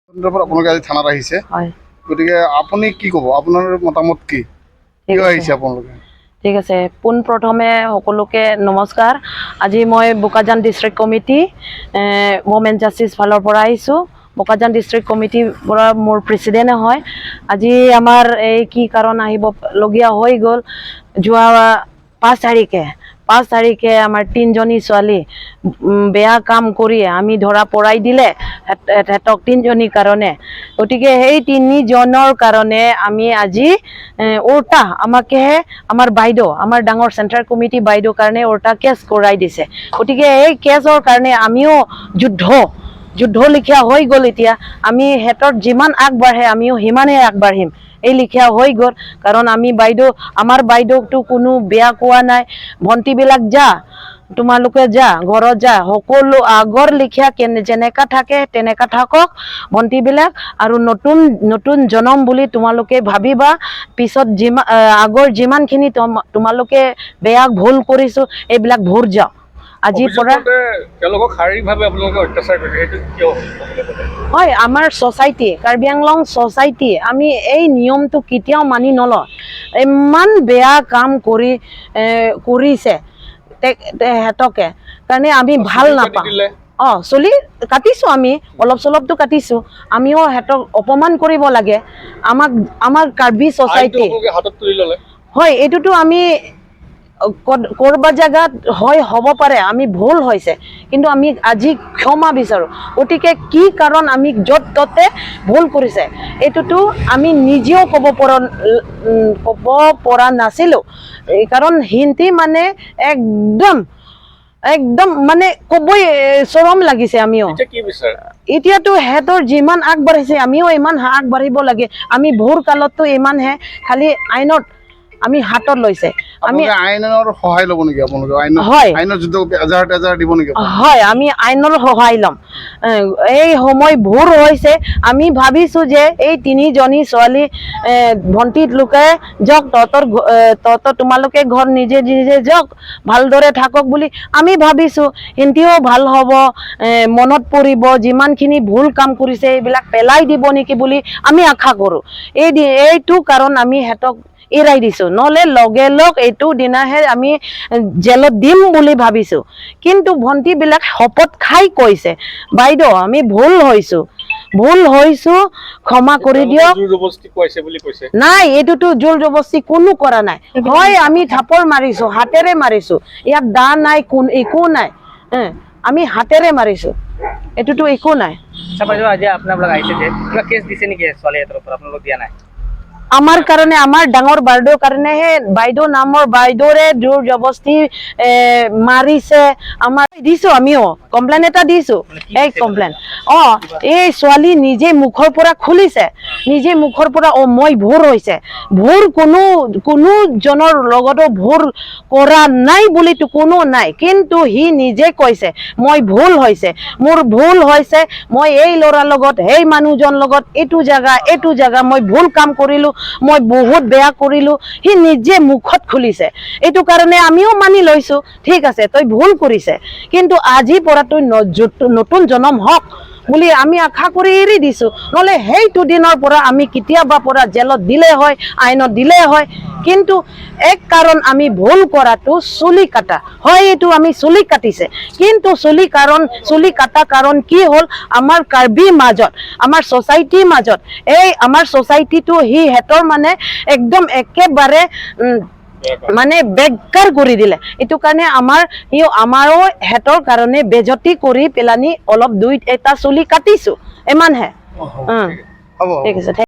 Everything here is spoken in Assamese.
সন্দৰ্ভত আপোনালোকে আজি থানাত আহিছে। হয়। গতিকে আপুনি কি ক'ব? আপোনাৰ মতামত কি? ঠিক কিয় আছে। আহিছে আপোনালোকে? ঠিক আছে, পোনপ্ৰথমে সকলোকে নমস্কাৰ। আজি মই Bokajan district committee women justice ফালৰ পৰা আহিছোঁ। বোকাজান ডিষ্ট্ৰিক্ট কমিটিৰ পৰা মোৰ প্ৰেচিডেণ্ট হয়। আজি আমাৰ এই কি কাৰণ আহিবলগীয়া হৈ গ'ল, যোৱা 5 তাৰিখে আমাৰ তিনিজনী ছোৱালী বেয়া কাম কৰি আমি ধৰা পৰাই দিলে সিহঁতক তিনিজনীৰ কাৰণে। গতিকে সেই তিনিজনৰ কাৰণে আমি আজি উল্টা আমাকেহে আমাৰ বাইদেউ, আমাৰ ডাঙৰ চেণ্ট্ৰেল কমিটি বাইদেউৰ কাৰণে উল্টা কেছ কৰাই দিছে। গতিকে এই কেছৰ কাৰণে আমিও যুদ্ধ যুদ্ধ লিখীয়া হৈ গ'ল। এতিয়া আমি সিহঁতৰ যিমান আগবাঢ়ে, আমিও সিমানেই আগবাঢ়িম, এই লিখীয়া হৈ গ'ল। কাৰণ আমি বাইদেউ, আমাৰ বাইদেউকতো কোনো বেয়া কোৱা নাই। ভণ্টিবিলাক যা, তোমালোকে যা, ঘৰত যা, সকলো আগৰ লিখীয়া কেনে যেনেকা থাকে তেনেকা থাকক ভণ্টিবিলাক। আৰু নতুন নতুন জনম বুলি তোমালোকে ভাবিবা। পিছত যিমান আগৰ যিমানখিনি তোমালোকে বেয়া ভুল কৰিছো, এইবিলাক ভুল যাওক আজিৰ পৰা। অভিযোগমতে তেওঁলোকক শাৰীৰিকভাৱে আপোনালোকে অত্যাচাৰ কৰিছে, সেইটো কিয় হ'ল ক'বলৈ গ'লে? হয়, আমাৰ ছ'চাইটি, কাৰ্বি আংলং ছ'চাইটি, আমি এই নিয়মটো কেতিয়াও মানি নলওঁ। ইমান বেয়া কাম কৰি কৰিছে সিহঁতকে কাৰণে আমি ভাল চুলিও কাটি নাপাওঁ। দিলে। অঁ, চুলি কাটিছোঁ আমি, অলপ চলপটো কাটিছোঁ আমিও। সিহঁতক অপমান কৰিব লাগে আমাক, আমাৰ কাৰ্বি আইনটো ছ'চাইটি আপোনালোকে হাতত তুলি ল'লে। হয়, এইটোতো আমি ক'ৰবাত জেগাত হয়, হ'ব পাৰে আমি ভুল হৈছে, কিন্তু আমি আজি ক্ষমা বিচাৰোঁ। গতিকে কি কাৰণ আমি য'ত ত'তে ভুল কৰিছে, এইটোতো আমি নিজেও ক'ব পৰা নাছিলোঁ। এই কাৰণ হিন্দী মানে একদম একদম মানে ক'বই চৰম লাগিছে আমিও। এতিয়া কি বিচাৰে? এতিয়াতো সিহঁতৰ যিমান আগবাঢ়িছে, আমিও ইমান আগবাঢ়িব লাগে। আমি ভুল কালততো ইমানহে খালি আইনত আমি হাতত লৈছে আমি। আপোনালোকে আইনৰ সহায় ল'ব নেকি? আপোনালোকে আইনৰ হয়। আইনৰ যুদ্ধ এজাহাৰ তেজাৰ দিব নেকি আপোনালোকে? হয়, আমি আইনৰ সহায় ল'ম। এই সময় ভুল হৈছে। আমি ভাবিছো যে এই তিনিজনী ছোৱালী ভণ্টিত লোকে যাওক, তহঁতৰ তোমালোকে ঘৰ নিজে নিজে যাওক, ভালদৰে থাকক বুলি আমি ভাবিছো। সিহঁতিও ভাল হ'ব, মনত পৰিব, যিমানখিনি ভুল কাম কৰিছে এইবিলাক পেলাই দিব নেকি বুলি আমি আশা কৰোঁ। এইটো কাৰণ আমি সিহঁতক এৰাই দিছো, নহ'লে লগে লগ এইটো দিনাহে আমি জেলত দিম বুলি ভাবিছো। কিন্তু ভণ্টিবিলাক শপত খাই কৈছে, বাইদেউ, আমি ভুল হৈছো, ভুল হৈছো, ক্ষমা কৰি দিয়ক। জোৰ জবৰদস্তি খুৱাইছে বুলি কৈছে। নাই, এইটোতো জোৰ জবস্তি কোনো কৰা নাই। হয়, আমি থাপৰ মাৰিছো, হাতেৰে মাৰিছো। ইয়াত দা নাই, কোন একো নাই। আমি হাতেৰে মাৰিছো, এইটোতো একো নাই। আচ্ছা বাইদেউ, আজি আপোনালোক আহিছে যে, কিবা কেছ দিছে নেকি ছোৱালীহঁতৰ ওপৰত? আপোনালোক দিয়া নাই? আমাৰ কাৰণে, আমাৰ ডাঙৰ বাইদেউৰ কাৰণেহে, বাইদেউ নামৰ বাইদেউৰে জোৰ জবস্তি মাৰিছে। আমাৰ দিছো, আমিও কমপ্লেইন এটা দিছো। এই কমপ্লেইন এই ছোৱালী নিজে মুখৰ পৰা খুলিছে, নিজে মুখৰ পৰা, মই ভুল হৈছে, ভুল কোনো কোনো জনৰ লগতো ভুল কৰা নাই বুলিতো কোনো নাই। কিন্তু সি নিজে কৈছে, মই ভুল হৈছে, মোৰ ভুল হৈছে, মই এই ল'ৰাৰ লগত, সেই মানুহজন লগত এইটো জেগা মই ভুল কাম কৰিলো, মই বহুত বেয়া কৰিলো। সি নিজে মুখত খুলিছে, এইটো কাৰণে আমিও মানি লৈছো, ঠিক আছে, তই ভুল কৰিছে, কিন্তু আজিৰ পৰা তই নতুন জনম হওক বুলি আমি আশা কৰি এৰি দিছো। নহ'লে সেইটো দিনৰ পৰা আমি কেতিয়াবা পৰা জেলত দিলে হয়, আইনত দিলে হয়। কিন্তু এক কাৰণ আমি ভুল কৰাটো চুলি কাটা হয়, এইটো আমি চুলি কাটিছে। কিন্তু চুলি কাটা কাৰণ কি হ'ল, আমাৰ কাৰ্বিৰ মাজত, আমাৰ ছ'চাইটিৰ মাজত, এই আমাৰ ছ'চাইটিটো সি সিহঁতৰ মানে একদম একেবাৰে মানে বেকাৰ কৰি দিলে। এইটো কাৰণে আমাৰ সি আমাৰো সিহঁতৰ কাৰণে বেজতি কৰি পেলানি অলপ দুই এটা চুলি কাটিছো, ইমানহে। হ'ব। ঠিক আছে।